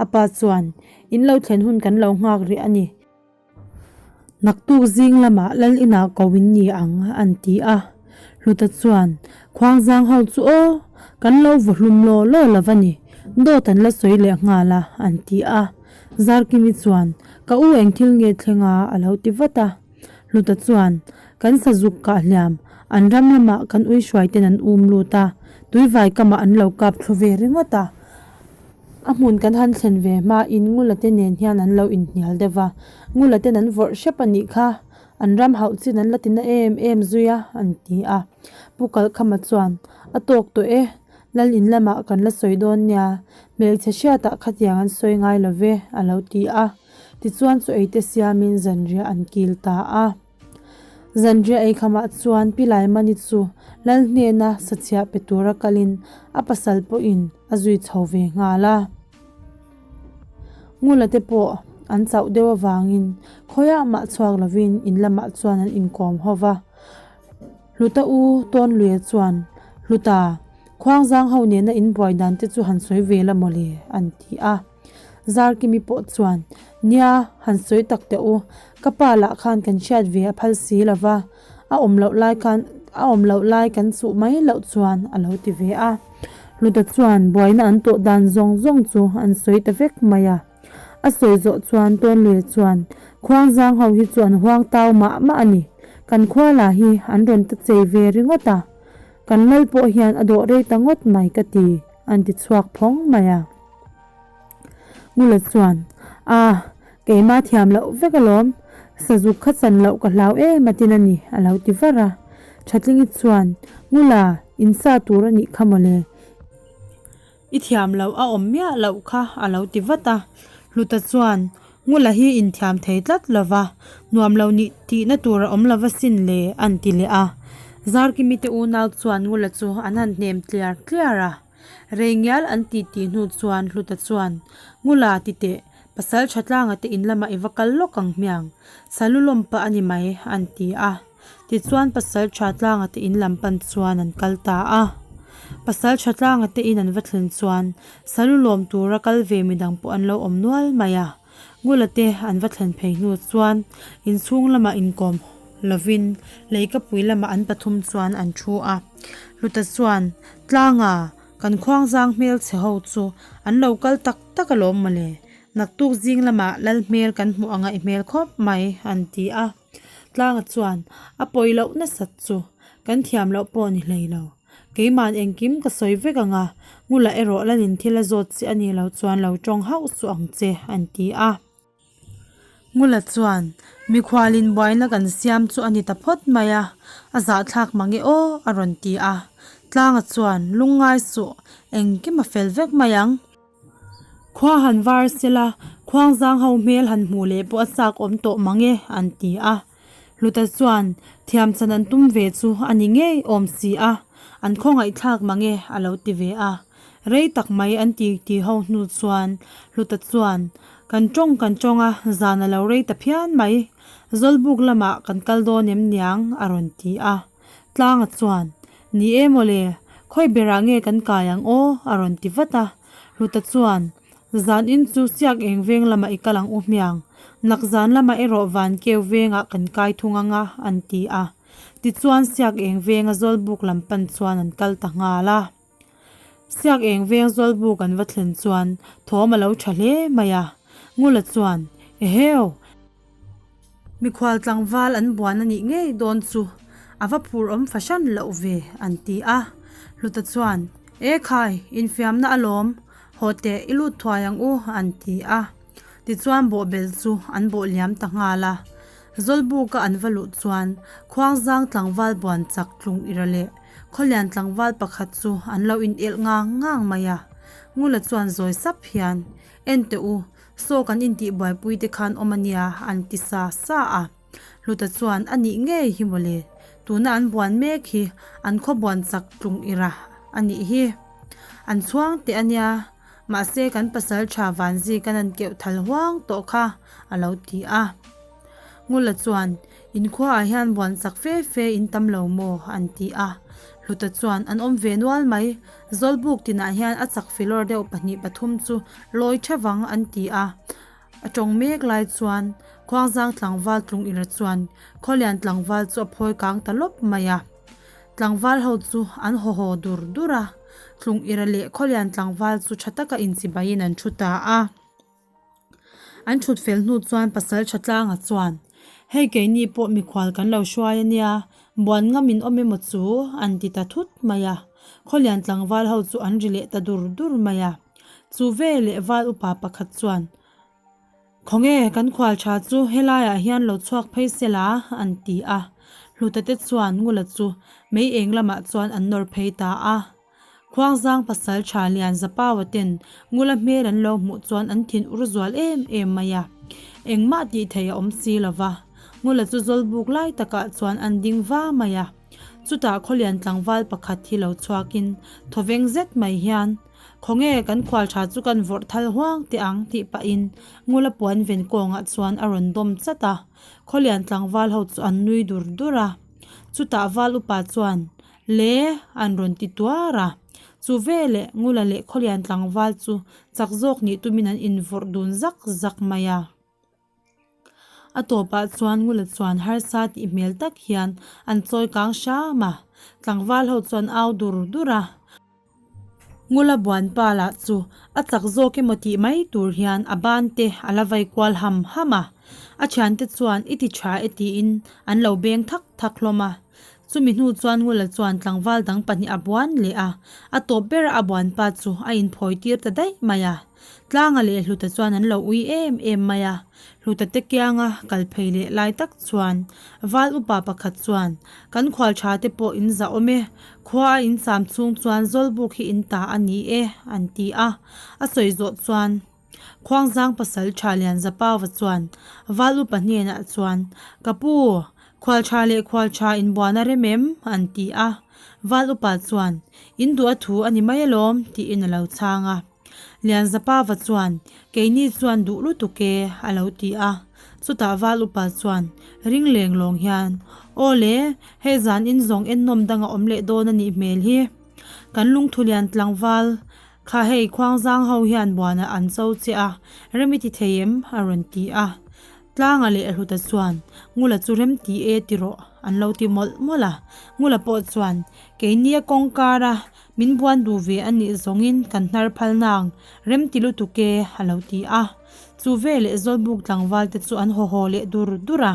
A pa chuan, In lo thlen hun kan lo nghak rih a ni. Naktuk zing lamah lal inah ko in ni ang, an ti a. Hluta chuan, Khuangzang ho chu aw, kan lo vaw hlum law law lo va ni, dawt an la sawi leh nghal a, an ti a. Zarkimi chuan, Ka u eng thil nge thleng a? a lo ti vat a. Hluta chuan, Kan sazuk kah hliam, an ram lamah kan ui hruaiten an um lut a, tuivai kamah an lo kap thlu ve ringawt a. A hmun kan han thlen ve hmain Ngula te nen hian an lo inhnial deuh va, Ngula ten an vawrh hrep a nih kha, an ram hauh chin an la ti na em em zui a, an ti a. Pu Kalkhama chuan, A tawk tawh e, Lal in lamah kan la sawi dawn nia, hmelchhe hriatah khatiang an sawi ngai lo ve, a lo ti a. Tichuan chaw ei te siamin zanriah an kil ta a. Zanriah eikhamah chuan Pi Laimani chu Lal hnena sachhiah pe tura kalin a pasal pawhin a zui chho ve nghal a. Ngula te pawh an chauh deuh avangin khawiah mah chhuak lovin in lamah chuan an inkawm ho va. Hluta u Tawnluia chuan, Hluta, Khuangzang ho nena inbuai dan te chu han sawi ve la mawle, an ti a. Zarkimi pawh chuan, Nia, han sawi tak teh u, ka pa lah khan kan hriat ve a phal si lo va, a awm loh lai khan a awm loh lai kan chuh mai loh chuan a lo ti ve a. Hluta chuan buaina an tawh dan zawng zawng chu an sawi ta vek mai a. A sawi zawh chuan Tawnluia chuan, Khuangzang ho hi chu an huang tau mah mah a ni, kan khua lah hi an rawn ta chei ve ringawt a, kan lal pawh hian a dawh rei ta ngawt mai ka ti, an ti chhuak phawng mai a. Ngula chuan, A, keimah thiam loh vek alawm, sazuk kha chan loh ka hlau em a tin a ni, a lo ti var a. Thatlingi chuan, Ngula, in sa tur a nih kha mawle, i thiam loh a awm miah loh kha, a lo ti vat a. Hluta chuan, Ngula hi inthiam thei tlat lova, nuam lo nih tihna tur a awm lova sin le, an ti leh a. Zarkimi te unau chuan Ngula chu an han hnem tliar tliar a. Rei ngial an ti tih hnu chuan Hluta chuan, Ngula ti teh, pasal tha tlanga te in lamah i va kal lawk ang hmiang, salu lawm pah a ni mai, an ti a. Tichuan pasal tha tlanga te in lam pan chuan an kal ta a. Pasal tha tlanga te in an va thlen chuan salu lawm tura kal ve midang pawh an lo awm nual mai a. Ngula te an va thlen phei hnu chuan inchhung lamah inkawm lovin leikapui lamah an pathum chuan an thu a. Hluta chuan, Tlanga, kan khuangzang hmelchhe ho chu an lo kal tak tak alawm mawle. Naktuk zing lamah lal hmel kan hmuh a ngaih hmel khawp mai, an ti a. Tlanga chuan, A pawi loh nasat chu kan thiam loh pawh ni hlei lo. Keima'n engkim ka sawi vek ang a, Ngula erawh Lalin thil a zawt che a nih loh chuan lo tawng hauh suh ang che, an ti a. Ngula chuan, Mikhualin buaina kan siam chu a ni ta phawt mai a, a zahthlak mange aw, a rawn ti a. Tlanga chuan, Lungngai suh, engkim a fel vek mai ang. Khua han var sela, khuangzang ho hmel han hmuh leh pawh a chak awm tawh mang e, an ti a. Hluta chuan thiam chan an tum ve chu a ni ngei awm si a, an khawngaihthlak mang e, a lo ti ve a. Rei tak mai an ti ti ho hnu chuan Hluta chuan, Kan tawng kan tawng a, zan a lo rei ta phian mai. Zawlbuk lamah kan kal dawn em niang, a rawn ti a. Tlanga chuan, Ni e mawle, khawi berah nge kan kai ang aw? a rawn ti vat a. Hluta chuan, Zan in chu siak eng veng lamah i kal ang u hmiang, nak zan lamah erawh van keu vengah kan kai thung ang a, an ti a. Tichuan siak eng venga Zawlbuk lam pan chuan an kal ta nghal a. Siak eng veng Zawlbuk an va thlen chuan thawm a lo tha hle mai a. Ngula chuan, Eheu! Mikhual tlangval an buan a nih ngei dawn chu a va phur awm fahran loh ve, an ti a. Hluta chuan, E khai, infiamna alawm, haw teh i lut thuai ang u, an ti a. Tichuan bawhbel chu an bawh liam ta nghal a. Zawlbuka an va luh chuan Khuangzang tlangval buan chak tlung ira leh Khawlian tlangval pakhat chu an lo in elh ngang ngang mai a. Ngula chuan zawi sap hian, En teh u, saw kan intih buaipui te khan awm a nia, an ti sa sa a. Hluta chuan a nih ngei hi mawle, tuna an buan mek hi an khaw buan chak tlung ira a nih hi. An chhuang teh a nia, mahse kan pasal tha Vanzi kan an keuh thal huang tawh kha, a lo ti a. Ngula chuan, In khuaah hian buan chak fe fe in tam lo maw? an ti a. Hluta chuan, An awm ve nual mai. Zawlbuk tinah hian a chak filawr deuh pahnih pathum chu lawi thevang an ti a. A tawng mek lai chuan Khuangzang tlangval tlung ira chuan Khawlian tlangval chu a phawi kang ta lawp mai a. Tlangval ho chu an haw haw dur dur a. Tlung ira leh Khawlian tlangval chu tha taka inchibaiin an thu ta a. An thut fel hnu chuan pasal tha tlanga chuan, Hei keini pawh mikhual kan lo hruai a nia, buan ngam in awm emaw chu? an ti ta thut mai a. Khawlian tlangval ho chu an ri leh ta dur dur mai a. Chu ve leh val upa pakhat chuan, Khawnge kan khual tha chu helaiah hian lo chhuak phei se la? an ti a. Hluta te chuan Ngula chu mei eng lamah chuan an nawr phei ta a. Khuangzang pasal tha lian Zapaua ten Ngula hmel an lo hmuh chuan an thin ur zual em em mai a. Engmah tih theih a awm si lo va. Ngula chu zawlbuk lai takah chuan an ding va mai a. Chutah Khawlian tlangval pakhat hi lo chhuakin thawveng zet mai hian, Khawnge kan khual tha chu kan vawrh thal huang teh ang tih pahin Ngula puan ven kawngah chuan a rawn dawm chat a. Khawlian tlangval ho chu an nui dur dur a. Chutah val upa chuan, Le! an rawn ti tuar a. Chu veleh Ngula leh Khawlian tlangval chu chak zawk nih tumin an invawrh dun zak zak mai a. A tawpah chuan Ngula chuan harsa tih hmel tak hian an chawi kang hram a. Tlangval ho chuan au dur dur a. Ngula buanpa lah chu a chak zawk emaw tih mai tur hian a ban te a la vai kual ham ham a. A thiante chuan i ti tha e tiin an lo beng thak thak hlawm a. Chumi hnu chuan Ngula chuan tlangval dang pahnih a buan leh a, a tawp bera a buanpa chu a inphawi tir ta daih mai a. Tlanga leh Hluta chuan an lo ui em em mai a, Hluta te kianga kal phei leh lai tak chuan Val upa pakhat chuan, Kan khual tha te pawh in zah awm e, khua a in cham chhung chuan Zawlbuk hi in ta a ni e, an ti a. A sawi zawh chuan Khuangzang pasal tha lian Zapauva chuan Val upa hnenah chuan, Ka pu, khual tha leh khual tha inbuan a rem em? an ti a. Val upa chuan, In duh a thu a ni mai alawm, tiin a lo chhang a. Lianzapava chuan, Keini chuan duh lutuk e, a lo ti a. Chutah Val upa chuan, Ring leng lawng hian, Aw le, hei zan in zawng ennawm dang a awm leh dawn a nih hmel hi. Kan lungthulian tlangval kha hei Khuangzang ho hian buanah an cho che a, rem i ti thei em? a rawn ti a. Tlanga leh Hluta chuan, Ngula chu rem ti e ti rawh, an lo ti mawlh mawlh a. Ngula pawh chuan, Keini a kawngkar a, Min buan duh ve a nih zawngin kan hnar phal nang, rem ti lutuk e, a lo ti a. Chu veleh Zawlbuk tlangval te chu an haw haw leh dur dur a.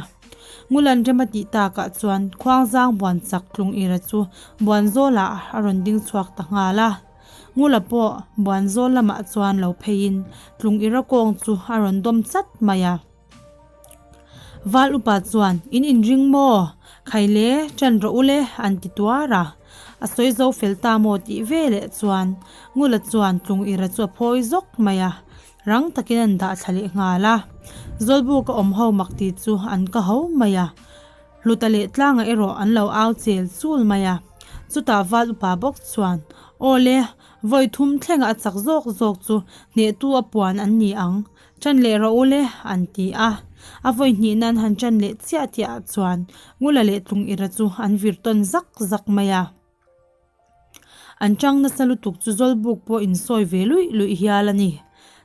Ngulan rem a tih takah chuan Khuangzang buan chak tlung ira chu Buanzawlah a rawn ding chhuak ta nghal a. Ngula pawh Buanzawl lamah chuan lo pheiin tlung ira kawng chu a rawn dawm chat mai a. Val upa chuan, In inring maw? Khaile, ṭan rawh u le, an ti tuar a. A sawi zo fel ta maw tih veleh chuan Ngula chuan tlung ira chu a phawi zawk mai a, rang takin an dah thla leh nghal a. Zawlbuka awm ho mak ti chu an ka ho mai a. Hluta leh tlanga erawh an lo au chel chul mai a. Chutah val upa bawk chuan, Aw le! Vawi thum thlenga a chak zawk zawk chu hnehtu a puan an ni ang. Ṭan leh rawh u le, an ti a. A vawi hnih nan han ṭan leh chiah tih ah chuan Ngula leh Tlungira chu an vir tawn zak zak mai a. An ṭang nasa lutuk chu Zawlbuk pawh insawi ve luih luih hial a ni.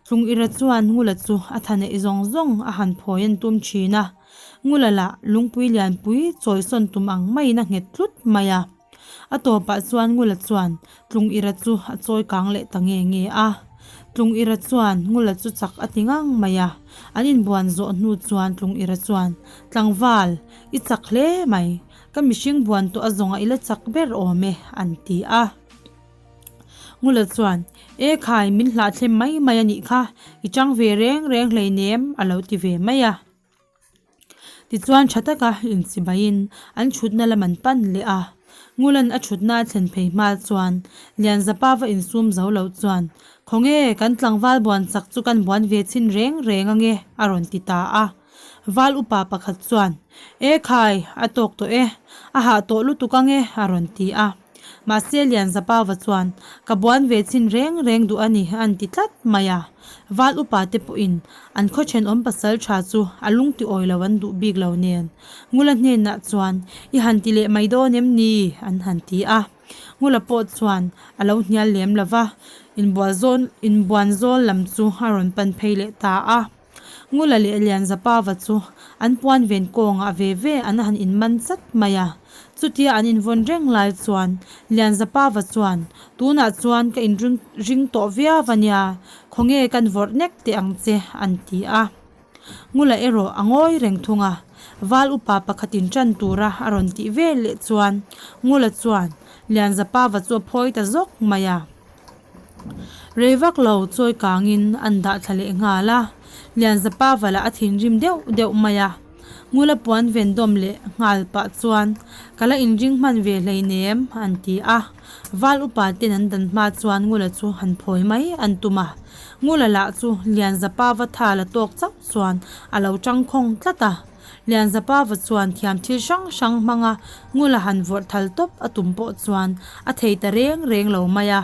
Tlungira chuan Ngula chu a tha neih zawng zawng a han phawi an tum ṭhin a. Ngula lah lungpui lianpui chawisawn tum ang maiin a nghet tlut mai a. A tawpah chuan Ngula chuan Tlungira chu a chawi kang leh ta nge nge a. Tlungira chuan Ngula chu chak a ti ngang mai a. An inbuan zawh hnu chuan Tlungira chuan, Tlangval, i chak hle mai. Ka mihring buan tawh a zawnga i la chak ber awm e, an ti a. Ngula chuan, E khai, min hlahthlem mai mai a nih kha, i chang ve reng reng hleinem, a lo ti ve mai a. Tichuan tha taka inchibaiin an thutna lam an pan leh a. Ngulan a thutna a thlen phei hma chuan Lianzapa va insum zo lo chuan, Khawnge, kan tlangval buan chak chu kan buan ve chhin reng reng ange, a rawn ti ta a. Val upa pakhat chuan, E khai, a tawk tawh e, a hah tawh lutuk ange, a rawn ti a. Mahse Lianzapava chuan, Ka buan ve chin reng reng duh a ni, an ti tlat mai a. Val upa te pawhin an khaw thenawm pasal tha chu a lung ti awi lo an duh bik lo nen. Ngula hnenah chuan, I han ti leh mai dawn em ni? an han ti a. Ngula pawh chuan a lo hnial lem lo va, inbual zawn inbuan zawl lam chu a rawn pan phei leh ta a. Ngula leh Lianzapava chu an puan ven kawngah ve ve an han inman chat mai a. Chutia an invawn reng lai chuan Lianzapava chuan, Tunah chuan ka inring ring tawh viau a nia, khawnge kan vawrh nek teh ang che, an ti a. Ngula erawh a ngawi reng thung a. Val upa pakhatin ṭan tura a rawn tih vel leh chuan Ngula chuan Lianzapava chu a phawi ta zawk mai a. Rei vak lo chawi kangin an dah thla leh nghal a, Lianzapa vala a thinrim deuh deuh mai a. Ngula puan ven dawm leh nghal pah chuan, Ka la inring hman ve hleinem, an ti a. Val upa ten an dan hma chuan Ngula chu han phawi mai an tum a. Ngula lah chu Lianzapa va tha la tawk chauh chuan a lo tangkhawng tlat a. Lianzapava chuan thiam thil hrang hrang hmanga Ngula han vawrh thal tawp a tum pawh chuan a thei ta reng reng lo mai a.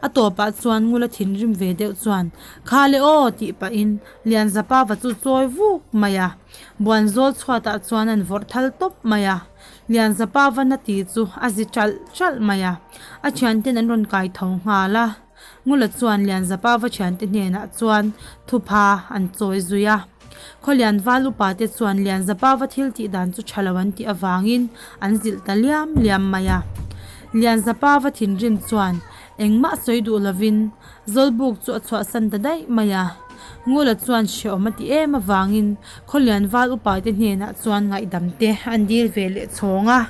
A tawpah chuan Ngula thinrim ve deuh chuan, Kha le aw! tih pahin Lianzapava chu chawi vuk mai a. Buanzawl chhuatah chuan an vawrh thal tawp mai a. Lianzapava na ti chu a zi ṭalh ṭalh mai a. A thianten an rawn kai tho nghal a. Ngula chuan Lianzapava thiante hnenah chuan thupha an chawi zui a. Khawlian val upa te chuan Lianzapava thil tih dan chu tha lo an tih avangin an zilh ta liam liam mai a. Lianzapava thinrim chuan engmah sawi duh lovin Zawlbuk chu a chhuahsan ta daih mai a. Ngula chuan hrehawm a ti em avangin Khawlian val upa te hnenah chuan ngaihdam te an dil ve leh chhawng a.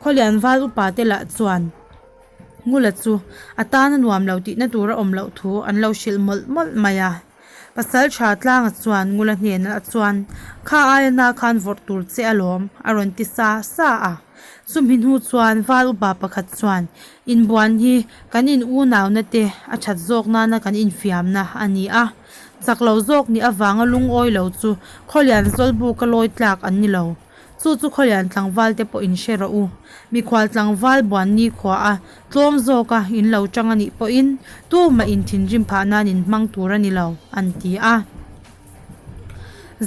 Khawlian val upa te lah chuan. Ngula chu a tan a nuam lo tihna tur a awm loh thu an lo hrilh mawlh mawlh mai a. Pasal tha tlanga chuan Ngula hnenah chuan, Kha aia na khan vawrh tur che alawm, a rawn ti sa sa a. Chumi hnu chuan Val upa pakhat chuan, Inbuan hi kan in unauna te a that zawk nana kan infiamna a ni a. Chak lo zawk nih avanga lungawi lo chu Khawlian Zawlbuka lawi tlak an ni lo. Chu chu khawlian tlangval te pawh in hre rawh u. Mikhual tlangval buan ni khua a, tlawm zawk a in lo tang a nih pawhin tumah in thinrim phah nan in hmang tur a ni lo, an ti a.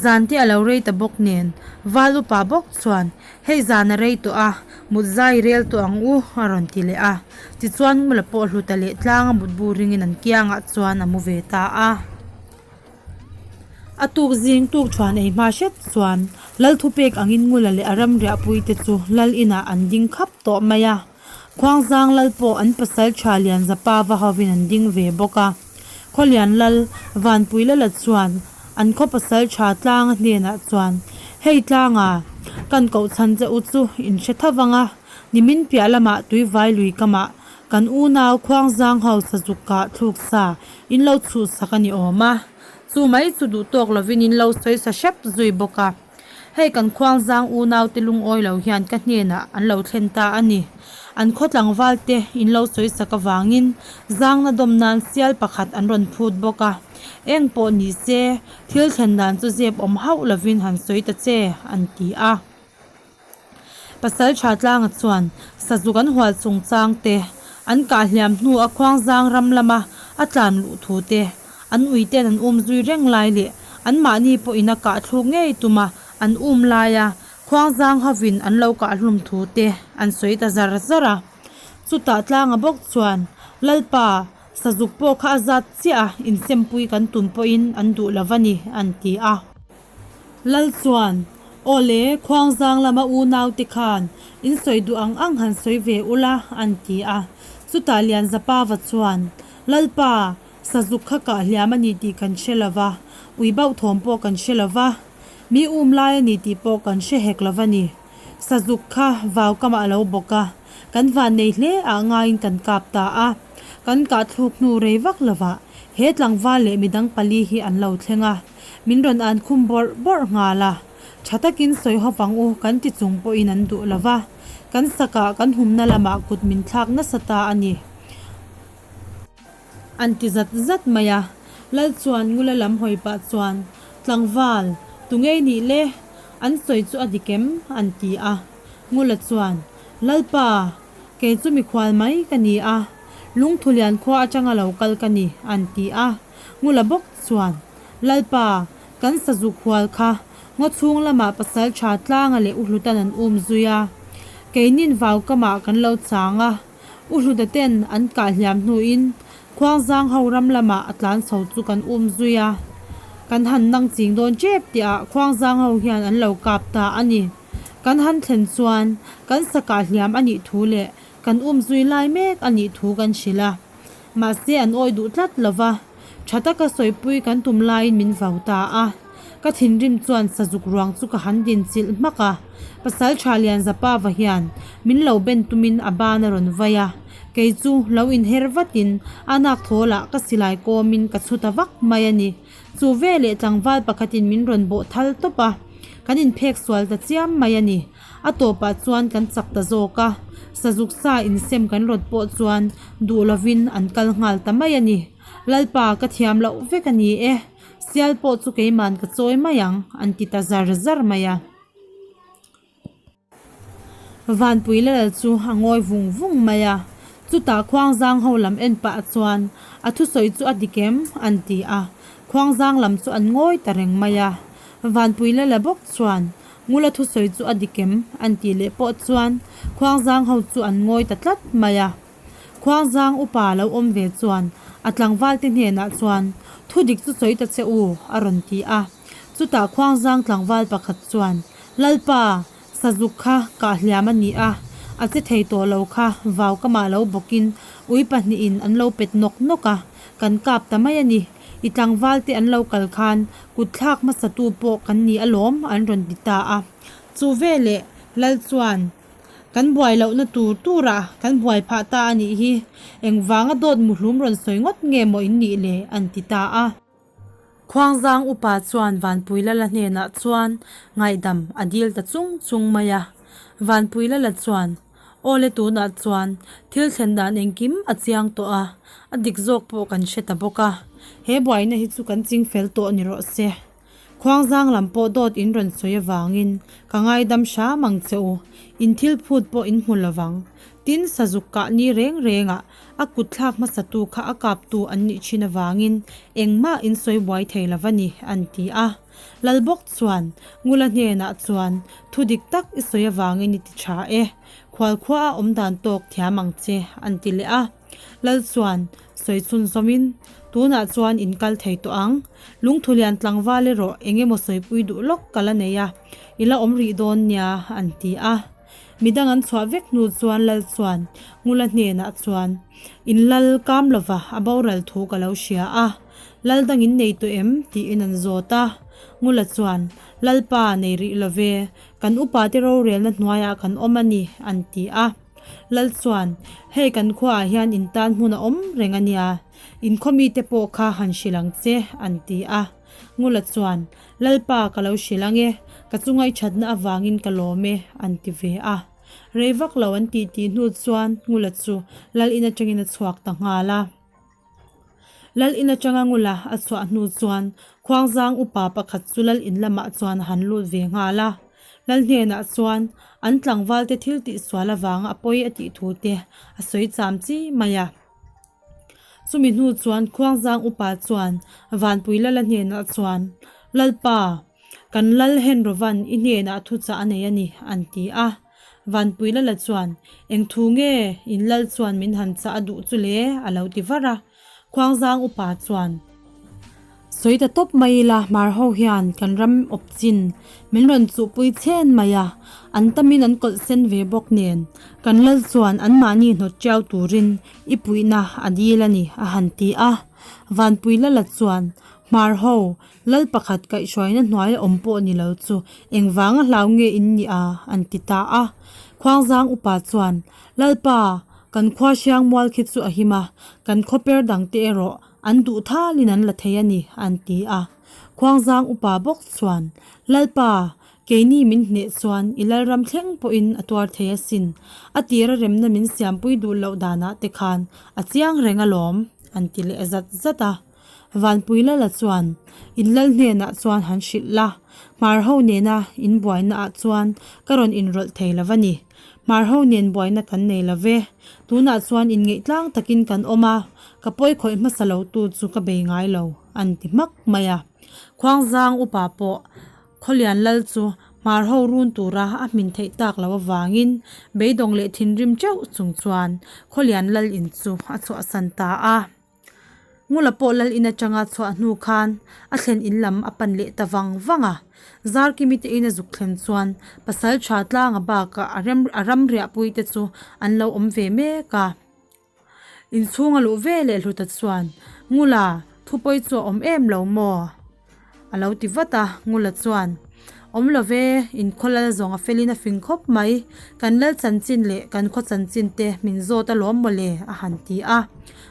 Zan te a lo rei ta bawk nen, Val upa bawk chuan, Hei zan a rei tawh a, mut zai rel tawh ang u, a rawn ti leh a. Tichuan Ngula pawh hluta leh tlanga mutbu ringin an kiangah chuan a mu ve ta a. A tuk zing tuk thuan ei hma hret chuan Lal thupek angin Ngula leh a ramriahpui te chu Lal inah an ding khap tawh mai a. Khuangzang Lal pawh an pasal tha Lianzapa va hovin an ding ve bawk a. Khawlian Lal Vanpui Lala chuan an khaw pasal tha tlanga hnenah chuan, Hei tlanga, kan koh chhan che u chu in hre tho vang a, nimin piah lamah tuivai lui kamah Kan unau Khuangzang ho sazuk kah thluk sa in lo chhuh sak a ni awm a, chu mai chu duh tawk lovin in lo sawi sa hrep zui bawk a. Hei kan Khuangzang unau te lungawi lo hian ka hnenah an lo thlen ta a ni. An khaw tlangval te in lo sawi sak avangin zangna dawm nan sial pakhat an rawn phut bawk a. Eng pawh ni se, thil thlen dan chu zep awm hauh lovin han sawi ta che, an ti a. Pasal tha tlanga chuan sazuk an hual chungchang te, An kah hliam hnu a Khuangzang ram lama a tlan luh thu te, an uiten an um zui reng lai leh anmahni pawhin a kah thluk ngei tuma an um laia Khuangzang hovin an lo kah hlum thu te an sawi ta zar zar a. Chutah tlanga bawk chuan, Lalpa, sazuk pawh kha a zat chiah a, insempui kan tum pawhin an duh lo va ni, an ti a. Lal chuan, Aw le, Khuangzang lama unaute khan in sawi duh ang ang han sawi ve ula, an ti a. Chutah Lianzapava chuan, Lalpa, sazuk kha kah hliam a ni tih kan hre lo va, ui bauh thawm pawh kan hre lo va, mi um lai a ni tih pawh kan hre hek lo va ni. Sazuk kha vau kamah a lo bawk a, kan vannei hle ah ngaiin kan kap ta a. Kan kah thluk hnu rei vak lovah he tlangval leh midang pali hi an lo thleng a, min rawn an khum bawrh bawrh nghal a. Tha takin sawi hawp ang u kan ti chung pawhin an duh lo va, kan sakah kan humna lamah kut min thlak nasa ta a ni. An ti zat zat mai a, Lal chuan Ngula lam hawi pah chuan, Tlangval, tu ngei nih le? An sawi chu a dik em? an ti a. Ngula chuan, Lalpa, kei chu mikhual mai ka ni a, Lungthulian khua atanga lo kal ka ni, an ti a. Ngula bawk chuan, Lalpa, kan sazuk hual kha ngaw chhung lamah pasal tha tlanga leh u Hlutan an um zui a. Keinin vau kamah kan lo chang a. U Hluta ten an kah hliam hnuin Khuangzang ho ram lamah a tlan chho chu kan um zui a, kan han nang ching dawn tep tihah Khuangzang ho hian an lo kap ta a ni. Kan han thlen chuan kan sa kah hliam a nih thu leh kan um zui lai mek a nih thu kan hrilh a. Mahse an awi duh tlat lo va, tha taka sawipui kan tum laiin min vau ta a. Ka thinrim chuan sazuk ruang chu ka han din chilh hmak a, Pasaltha Lianzapava hian min lo ben tumin a ban a rawn vai a, kei chu lo inher vatin a nak thawlah ka silai kawmin ka chhu ta vak mai a ni. Chu veleh tlangval pakhatin min rawn bawh thal tawp a, kan inphek sual ta chiam mai a ni. A tawpah chuan kan chak ta zawk a, sazuk sa insem kan rawt pawh chuan duh lovin an kal nghal ta mai a ni. Lalpa ka thiam loh vek a ni e, sial pawh chu keiman ka chawi mai ang, an ti ta zar zar mai a. Vanpui Lal chu a ngawi vung vung mai a, chutah Khuangzang ho lam en pah chuan a thusawi chu a dik em? an ti a, Khuangzang lam chu an ngawi ta reng mai a. Vanpui Lala bawk chuan Ngula thusawi chu a dik em? an tih leh pawh chuan Khuangzang ho chu an ngawi ta tlat mai a. Khuangzang upa lo awm ve chuan a tlangval te hnenah chuan thu dik chu sawi ta che u a rawn ti a. Chutah Khuangzang tlangval pakhat chuan Lalpa, sazuk kha kah hliam a ni a, a che thei tawh lo kha vau ka mah lo bawkin ui pahnihin an lo pet nawk nawk a, kan kap ta mai a ni. I tlangval te an lo kal khan kut thlak hmasatu pawh kan ni alawm an rawn ti ta a. Chu veleh Lal chuan kan buai lohna tur turah kan buai phah ta a nih hi, engvanga dawt muhlum rawn sawi ngawt nge maw in nih le an ti ta a. Khuangzang upa chuan Vanpui Lala hnenah chuan ngaihdam a dil ta chung chung mai a. Vanpui Lala chuan Awle tunah chuan thil thlen dan engkim a chiang tawh a, a dik zawk pawh kan hre ta bawk a, he buaina hi chu kan ching fel tawh ni rawh se. Khuangzang lam pawh dawt in rawn sawi avangin ka ngaidam hram ang che u, in thil phut pawh in hmu lovang. Tin, sazuk kah ni reng rengah a kut thlak hmasatu kha a kaptu an nih thin avangin engmah in sawi buai thei lo va ni, an ti a. Lal bawk chuan Ngula hnenah chuan thu dik tak i sawi avangin i ti tha e, khualkhua a awm dan tawk thiam ang che, an ti leh a. Lal chuan sawi chhun zawmin, Tunah chuan in kal thei tawh ang. Lungthulian tlangval erawh eng emaw sawipui duh lawk ka la nei a, i la awm rih dawn nia, an ti a. Midang an chhuah vek hnu chuan Lal chuan Ngula hnenah chuan, In lal kam lova a boral thu ka lo hria a. Lal dang in nei tawh em? tiin an zawt a. Ngula chuan, Lalpa, nei rih lo ve. Kan upate rorelna hnuaiah kan awm a ni, an ti a. Lal chuan, Hei kan khuaah hian in tan hmun a awm reng a nia. In khaw mite pawh kha han hrilh ang che, an ti a. Ngula chuan, Lalpa, ka lo hrilh ang e. Ka chunga i thatna avangin ka lawm e, an ti ve a. Rei vak lo an tih tih hnu chuan Ngula chu Lal in atangin a chhuak ta nghal a. Lal in atanga Ngula a chhuah hnu chuan Khuangzang upa pakhat chu Lal in lamah chuan a han lut ve nghal a. Lal hnenah chuan an tlangvalte thil tihsual avanga a pawi a tih thu te a sawi cham chi mai a. Chumi hnu chuan Khuangzang upa chuan Vanpui Lala hnenah chuan, Lalpa, kan Lal Henrovan i hnenah thuchah a nei a ni, an ti a. Vanpui Lala chuan, Eng thu nge in Lal chuan min han chah a duh chu le? a lo ti var a. Khuangzang upa chuan, Sawi ta tawp mai ila, hmar ho hian kan ram awp chin min rawn chuhpui chhen mai a, an tamin an kawlh sen ve bawk nen, kan lal chuan anmahni hnawt tiau turin i puihna a dil a ni, a han ti a. Vanpui Lala chuan, Hmar ho, lal pakhat kaihhruaina hnuaia awm pawh ni lo chu engvanga hlau nge in nih a? an ti ta a. Khuangzang upa chuan, Lalpa, kan khua hriang mual khi chu a him a, kan khawper dangte erawh an duh thalin an la thei a ni, an ti a. Khuangzang upa bawk chuan, Lalpa, keini min hneh chuan i lalram thleng pawhin a tuar thei asin, a tira remna min siampui duh loh danah te khan a chiang reng alawm, an ti leh zat zat a. Vanpui Lala chuan, In lal hnenah chuan han hrilh la, hmar ho nena in buainaah chuan ka rawn inrawlh thei lo va ni. Hmar ho nen buaina kan nei lo ve. Tunah chuan inngeih tlang takin kan awm a, ka pawi khawih hmasa lo tu chu ka bei ngai lo, an ti hmak mai a. Khuangzang upa pawh Khawlian lal chu hmar ho run tura a hmin theih tak loh avangin beidawng leh thinrim teuh chung chuan Khawlian lal in chu a chhuahsan ta a. Ngula pawh lal in atanga chhuah hnu khan a thlen in lam a pan leh ta vang vang a. Zarkimi te in a zuk thlen chuan pasal tha tlanga bakah a rem a ram riahpui te chu an lo awm ve mek a. Inchhung a luh ve leh Hluta chuan, Ngula, thupawi chu a awm em lo maw? A lo ti vat a, Ngula chuan, Awm lo ve, in khaw lal zawng a felin a fing khawp mai, kan lal chanchin leh kan khaw chanchin te min zawt alawm maw le, a han ti a.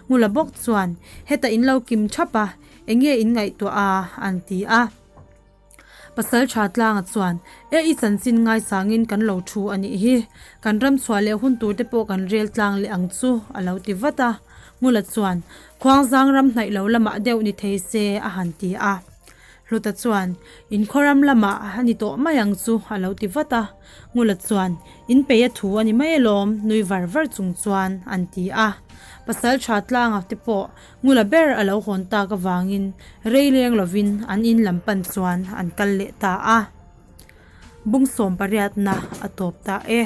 Ngula bawk chuan, Hetah in lo kim thap a, eng nge in ngaihtuah a? an ti a. Pasal tha tlanga chuan, E i chanchin ngaisangin kan lo thu a nih hi, kan ram chhuah leh hun tur te pawh kan rel tlang leh ang chu, a lo ti vat a. Ngula chuan, Khuangzang ram hnaih lo lamah deuh ni thei se, a han ti a. Hluta chuan, In khaw ram lamah a ni tawh mai ang chu, a lo ti vat a. Ngula chuan, In peih a thu a ni mai alawm, nui var var chung chuan an ti a. Pasal tha tlanga te pawh Ngula ber a lo hawn tak avangin rei leng lovin an in lam pan chuan an kal leh ta a. Bung sawm pariatna a tawp ta e.